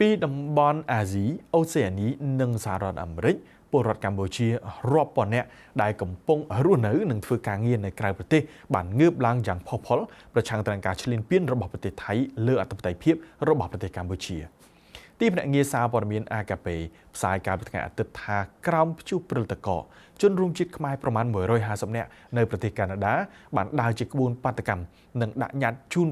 ពីតំបន់អាស៊ីអូសេអានីនិងសហរដ្ឋអាមេរិកពលរដ្ឋកម្ពុជារាប់ពាន់នាក់ដែលកំពុងរស់នៅនិងធ្វើការងារនៅក្រៅប្រទេសបានងើបឡើងយ៉ាងផុសផុលប្រឆាំងទៅនឹងការឈ្លានពានរបស់ប្រទេសថៃលើអធិបតេយ្យភាពរបស់ប្រទេសកម្ពុជាទីភ្នាក់ងារសារព័ត៌មាន AKP ផ្សាយកាលពីថ្ងៃអាទិត្យថាក្រោមព្យុះព្រិលតកជនរួមជាតិខ្មែរប្រមាណ150នាក់នៅប្រទេសកាណាដាបានដើរជាក្បួនបាតុកម្មនិងដាក់ញត្តិជូន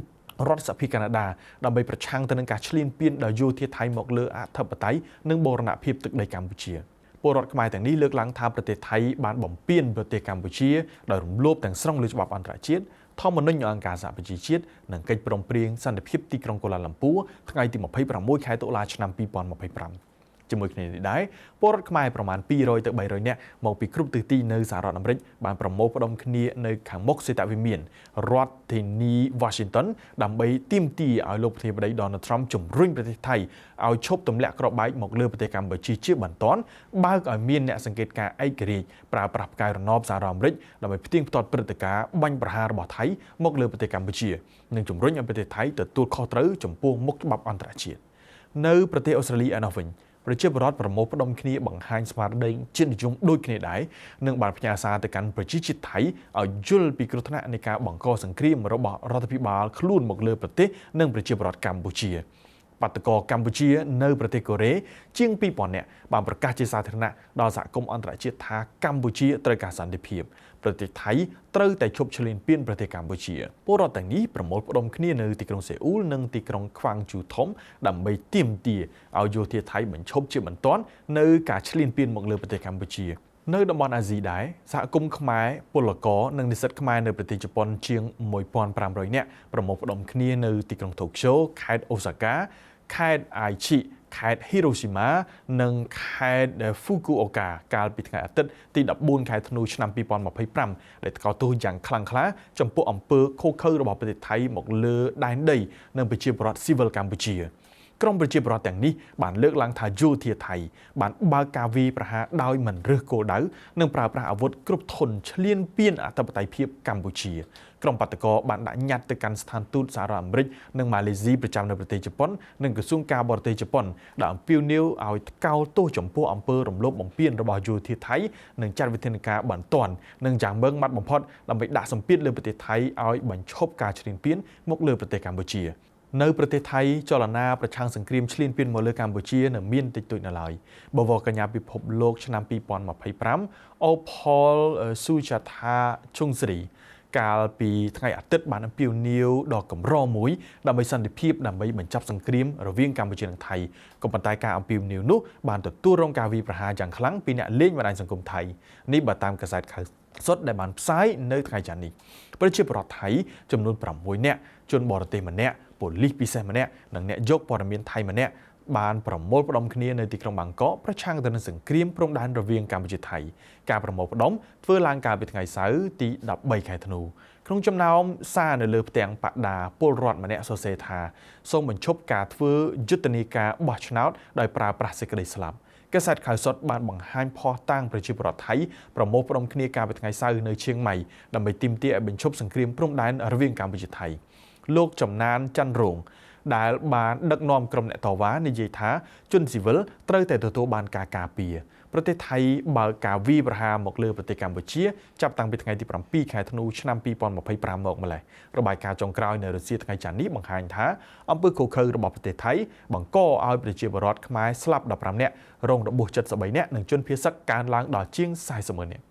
រដ្ឋសភាកាណាដាដើម្បីប្រឆាំងទៅនឹងការឈ្លានពានដោយយោធាថៃមកលើអធិបតេយ្យនិងបូរណភាពទឹកដីកម្ពុជាពលរដ្ឋខ្មែរទាំងនេះលើកឡើងថាប្រទេសថៃបានបំពានប្រទេសកម្ពុជាដោយរំលោភទាំងស្រុងលើច្បាប់អន្តរជាតិធម្មនុញ្ញអង្គការសហប្រជាជាតិនិងកិច្ចព្រមព្រៀងសន្តិភាពទីក្រុងកូឡាឡាំពួរថ្ងៃទី26ខែតុលាឆ្នាំ2025ជាមួយគ្នានេះដែរពលរដ្ឋខ្មែរប្រមាណ200ទៅ300នាក់មកពីគ្រប់ទិសទីនៅសហរដ្ឋអាមេរិកបានប្រមូលផ្ដុំគ្នានៅខាងមុខសេតវិមានរដ្ឋធានី Washington ដើម្បីទាមទារឲ្យលោកប្រធានាធិបតី Donald Trump ជំរុញប្រទេសថៃឲ្យឈប់ទម្លាក់គ្រាប់បែកមកលើប្រទេសកម្ពុជាជាបន្ទាន់បើកឲ្យមានអ្នកសង្កេតការណ៍ឯករាជ្យប្រើប្រាស់ផ្កាយរណបសហរដ្ឋអាមេរិកដើម្បីផ្ទៀងផ្ទាត់ព្រឹត្តិការណ៍បាញ់ប្រហាររបស់ថៃមកលើប្រទេសកម្ពុជានិងជំរុញឲ្យប្រទេសថៃទទួលខុសត្រូវចំពោះមុខច្បាប់អន្តរជាតិនៅប្រទេសអូស្ត្រាលីឯណោះវិញប្រជាពលរដ្ឋប្រមូលផ្ដុំគ្នាបង្ហាញស្មារតីជាតិនិយមដូចគ្នាដែរនិងបានផ្ញើសារទៅកាន់ប្រជាជាតិថៃឲ្យយល់ពីគ្រោះថ្នាក់នៃការបង្កសង្គ្រាមរបស់រដ្ឋាភិបាលខ្លួនមកលើប្រទេសនិងប្រជាពលរដ្ឋកម្ពុជាបាតុករកម្ពុជានៅប្រទេសកូរ៉េជាង2000នាក់បានប្រកាសជាសាធារណៈដល់សហគមន៍អន្តរជាតិថាកម្ពុជាត្រូវការសន្តិភាពប្រទេសថៃត្រូវតែឈប់ឈ្លានពានប្រទេសកម្ពុជាពលរដ្ឋទាំងនេះប្រមូលផ្ដុំគ្នានៅទីក្រុងសេអ៊ូលនិងទីក្រុងខ្វាងជូធំដើម្បីទាមទារឲ្យយោធាថៃបញ្ឈប់ជាបន្ទាន់នៅការឈ្លានពានមកលើប្រទេសកម្ពុជានៅតំបន់អាស៊ីដែរសហគមន៍ខ្មែរពលករនិងនិស្សិតខ្មែរនៅប្រទេសជប៉ុនជាង1500នាក់ប្រមូលផ្ដុំគ្នានៅទីក្រុងតូក្យូខេត្តអូសាកាខេត្តអាយឈិខេត្តហ៊ីរ៉ូស៊ីម៉ានិងខេត្តហ្វូគូអូកាកាលពីថ្ងៃអាទិត្យទី14ខែធ្នូឆ្នាំ2025ដែលថ្កោលទោសយ៉ាងខ្លាំងក្លាចំពោះអំពើឃោរឃៅរបស់ប្រទេសថៃមកលើដែនដីនិងប្រជាពលរដ្ឋស៊ីវិលកម្ពុជាក្រុមប្រជាពលរដ្ឋទាំងនេះបានលើកឡើងថាយោធាថៃបានបើកការវាយប្រហារដោយមិនរើសគោលដៅនិងប្រើប្រាស់អាវុធគ្រប់ធនឈ្លានពានអធិបតេយ្យភាពកម្ពុជាក្រុមបាតុករបានដាក់ញត្តិទៅកាន់ស្ថានទូតសហរដ្ឋអាមេរិកនិងម៉ាឡេស៊ីប្រចាំនៅប្រទេសជប៉ុននិងក្រសួងការបរទេសជប៉ុនដែលអំពាវនាវឲ្យថ្កោលទោសចំពោះអំពើរំលោភបំពានរបស់យោធាថៃនិងចាត់វិធានការបន្ទាន់និងយ៉ាងម៉ឺងម៉ាត់បំផុតដើម្បីដាក់សម្ពាធលើប្រទេសថៃឲ្យបញ្ឈប់ការឈ្លានពានមកលើប្រទេសកម្ពុជានៅប្រទេសថៃចលនាប្រឆាំងសង្គ្រាមឈ្លានពានមកលើកម្ពុជានៅមានតិចតួចនៅឡើយបវរកញ្ញាពិភពលោកឆ្នាំ2025អូផលស៊ូចាថាជុងស្រីកាលពីថ្ងៃអាទិត្យបានអំពាវនាវដ៏កម្រមួយដើម្បីសន្តិភាពដើម្បីបញ្ចប់សង្គ្រាមរវាងកម្ពុជានិងថៃក៏ប៉ុន្តែការអំពាវនាវនោះបានទទួលរងការវាយប្រហារយ៉ាងខ្លាំងពីអ្នកលេងបណ្ដាញសង្គមថៃនេះបើតាមកាសែតខៅសុតដែលបានផ្សាយនៅថ្ងៃច័ន្ទនេះប្រជាពលរដ្ឋថៃចំនួន6នាក់ជនបរទេសម្នាក់ប៉ូលីសពិសេសម្នាក់និងអ្នកយកព័ត៌មានថៃម្នាក់បានប្រមូលផ្ដុំគ្នានៅទីក្រុងបាងកកប្រឆាំងទៅនឹងសង្គ្រាមព្រំដែនរវាងកម្ពុជាថៃការប្រមូលផ្ដុំធ្វើឡើងកាលពីថ្ងៃសៅរ៍ទី13ខែធ្នូក្នុងចំណោមសារនៅលើផ្ទាំងបដាពលរដ្ឋម្នាក់សរសេរថាសូមបញ្ឈប់ការធ្វើយុទ្ធនាការបោះឆ្នោតដោយប្រើប្រាស់សេចក្តីស្លាប់កាសែតខៅសុតបានបង្ហាញភស្តុតាងប្រជាពលរដ្ឋថៃប្រមូលផ្ដុំគ្នាកាលពីថ្ងៃសៅរ៍នៅឈៀងម៉ៃដើម្បីទាមទារឲ្យបញ្ឈប់សង្គ្រាមព្រំដែនរវាងកម្ពុជាថៃលោកចំណានច័ន្ទរងដែលបានដឹកនាំក្រុមអ្នកតវ៉ានិយាយថាជនស៊ីវិលត្រូវតែទទួលបានការការពារប្រទេសថៃបើកការវាយប្រហារមកលើប្រទេសកម្ពុជាចាប់តាំងពីថ្ងៃទី7ខែធ្នូឆ្នាំ2025មកម្លេះរបាយការណ៍ចុងក្រោយនៅរុស្ស៊ីថ្ងៃច័ន្ទនេះបង្ហាញថាអំពើឃោរឃៅរបស់ប្រទេសថៃបង្កឲ្យប្រជាពលរដ្ឋខ្មែរស្លាប់15នាក់រងរបួស73នាក់និងជនភៀសសឹកកើនឡើងដល់ជាង40ម៉ឺននាក់។